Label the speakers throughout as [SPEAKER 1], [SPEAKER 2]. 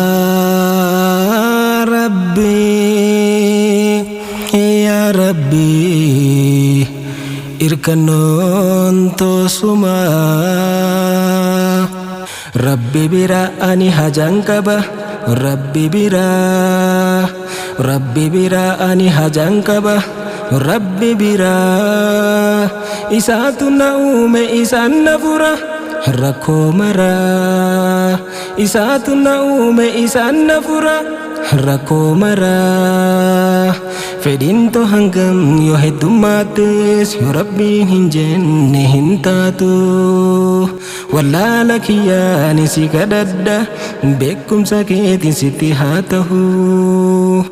[SPEAKER 1] Yaa Rabbi, yaa Rabbi, irkannoon toosuma. Rabbi bira ani hajaan qaba, Rabbi bira, Rabbi bira ani hajaan qaba, Rabbi bira. Isaatu na uume, isaan na fura rakkoo maraa. Isaatu na uume, isaan na fura rakkoo maraa. Fedhiin too hangam yoo heddummattes, yoo Rabbiin hin jenne hin taatu. Wallaala kiyyaan si kadhadha, beekumsa keetiin sitti haa tahu.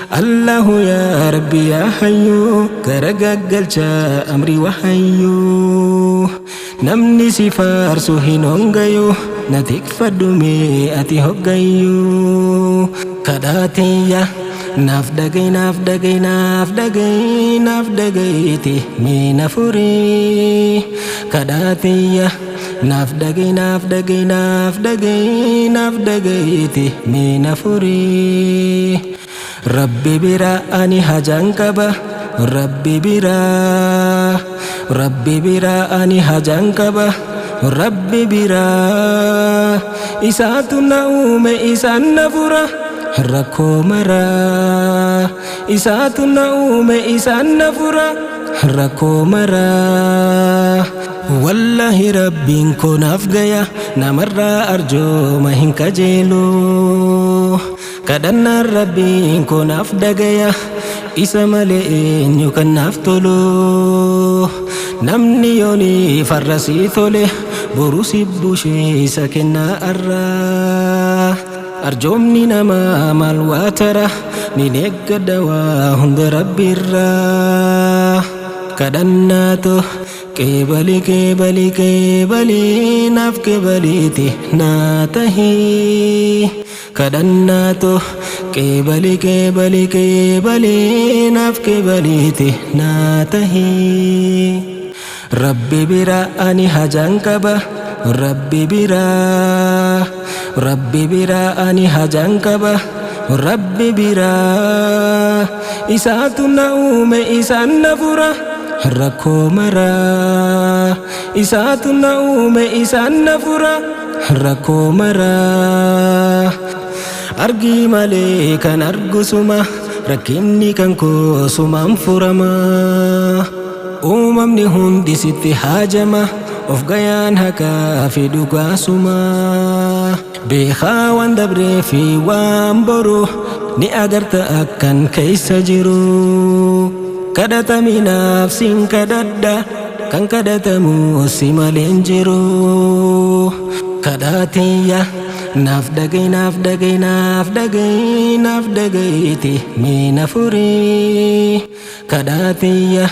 [SPEAKER 1] Allahu yaa Rabbi yaa Hayyuu, gara gaggalcha amri wahayyuu. Namni si faarsu hin hongayu, na tikfadhu mee ati hoggayyuu. Kadhaatiyya naaf dhagay, naaf dhagay, naaf dhagay, naaf dhagayti mee na furii. Kadhaatiyya naaf dhagay, naaf dhagay, naaf dhagay, naaf dhagayti mee na furii. Rabbi bira ani hajaan qaba, Rabbi bira, Rabbi bira ani hajaan qaba, Rabbi bira. Isaatu na uume, isaan na fura rakkoo maraa. Isaatu na uume, isaan na fura rakkoo maraa. Wallahi Rabbiin koo naaf gaya, namarraa arjooma hin kajeelu. Kadhannaan Rabbiin koo naaf dhagaya, isa malee eenyu kan naaf tolu? Namni yoonii farra sii tole, boru si busheessa kennaa arraa. Arjoomni namaa maal waa tara? Ni eeggadha waa hunda Rabbiirraa. Kadhannaatu qeebali, qeebali, qeebali, naaf qeebaliiti naa tahii. Kadhannaatu qeebali, qeebali, qeebali, naaf qeebaliiti naa tahii. Rabbi bira ani hajaan qaba, Rabbi bira, Rabbi bira ani hajaan qaba, Rabbi bira. Isaatu na uume, isaan na fura rakkoo maraa. Isaatu na uume, isaan na fura rakkoo maraa. Argii malee kan argu suma, rakkinni kan koo sumaan furama. Uumamni hundi sitti haajama, of gayaan haqaa fi dhugaa suma. Beekaa waan dabree fi waan boru, ni agarta akkan keessa jiru. Kadhataminaaf sin kadhadha, kan kadhatamu si malee hin jiru. Kadhaatiyya naaf dhagay, naaf dhagay, naaf dhagay, naaf dhagayti mee na furii. Kadhaatiyya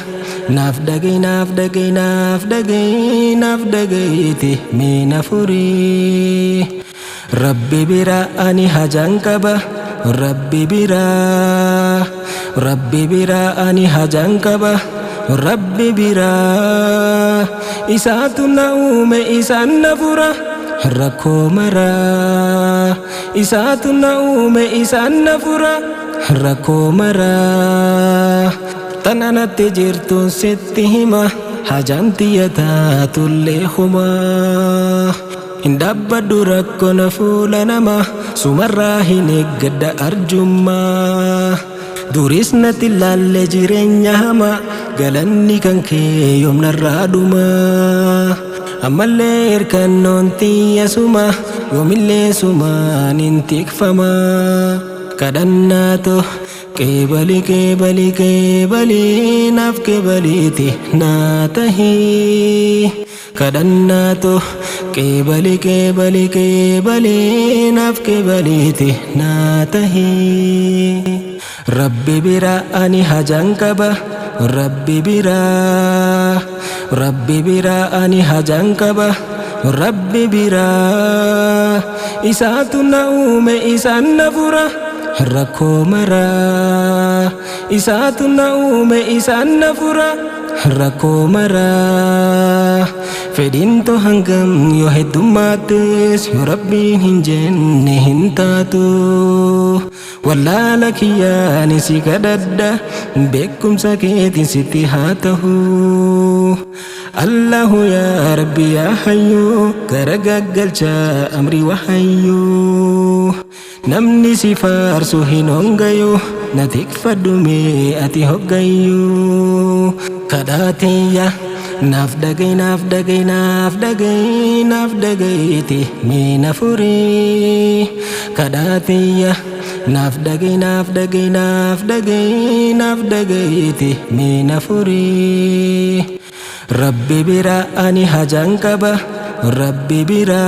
[SPEAKER 1] naaf dhagay, naaf dhagay, naaf dhagay, naaf dhagayti mee na furii. Rabbi bira ani hajaan qaba, Rabbi bira, Rabbi bira ani hajaan qaba, Rabbi bira. Isaatu na uume, isaan na fura rakkoo maraa. Isaatu na uume, isaan na fura rakkoo maraa. Tan anatti jirtuun sitti hima, hajaan tiyya taatullee humaa. Hin dhaabbadhu rakkoo na fuula nama, sumarraa hin eeggadha arjummaa. Duris natti laalle jireenya hama, galanni kan kee yoomnarraa dhuma? Ammallee hirkannoon tiyya suma, yoomillee sumaan hin tikfama. Kadhannaatu qeebali, qeebali, qeebali, naaf qeebaliiti naa tahii. Kadhannaatu qeebali, qeebali, qeebali, naaf qeebaliiti naa tahii. Rabbi bira ani hajaan qaba, Rabbi bira, Rabbi bira ani hajaan qaba, Rabbi bira. Isaatu na uume, isaan na fura rakkoo maraa. Isaatu na uume, isaan na fura rakkoo maraa. Fedhiin too hangam yoo heddummattes yoo Rabbiin hin jenne hin taatu. Wallaala kiyyaan si kadhadha beekumsa keetiin sitti haa tahu. Allahu yaa Rabbi yaa hayyuu gara gaggalcha amri wahayyuu. Namni si faarsu hin hongayu na tikfadhu mee ati hoggayyuu. Kadhaatiyya naaf dhaga'i naaf dhaga'i naaf dhaga'i naaf dhaga'iiti mee na furii. Kadhaatiyya naaf dhaga'i naaf dhaga'i naaf dhaga'i naaf dhaga'iiti mee na furii. Rabbi bira ani hajaan qaba Rabbi bira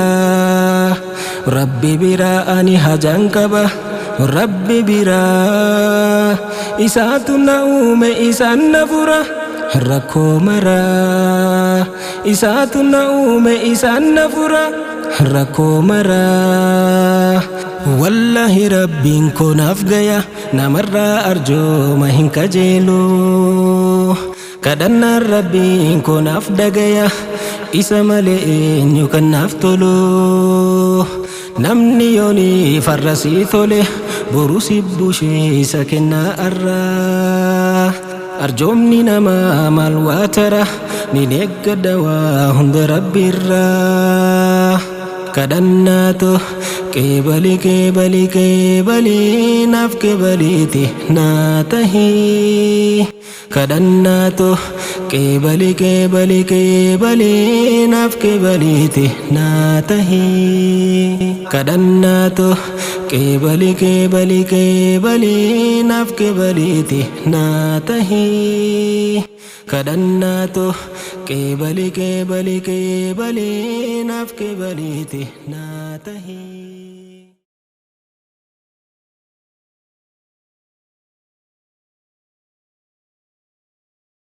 [SPEAKER 1] Rabbi bira ani hajaan qaba Rabbi bira isaatu na uume isaan na fura rakkoo mara isaatu na uume isaan na fura rakkoo mara wallahi Rabbiin koo naaf gaya namarraa arjooma hin kajeelu. Kadhannaan Rabbiin koo naaf dhagaya isa malee eenyu kan naaf tolu. Namni yoonii farra sii tole boru si busheessa kennaa arraa. Arjoomni namaa maal waa tara ni deeggadha waa hunda Rabbiirraa. Kadhannaatu qeebali qeebali qeebali naaf qeebaliiti naa tahii. Kadhannaatu qeebali qeebali qeebali naaf qeebaliiti naa tahii. Kadhannaatu qeebali qeebali qeebali naaf qeebaliiti naa tahii. Kadhannaatu qeebali qeebali qeebali naaf qeebaliiti naa tahii.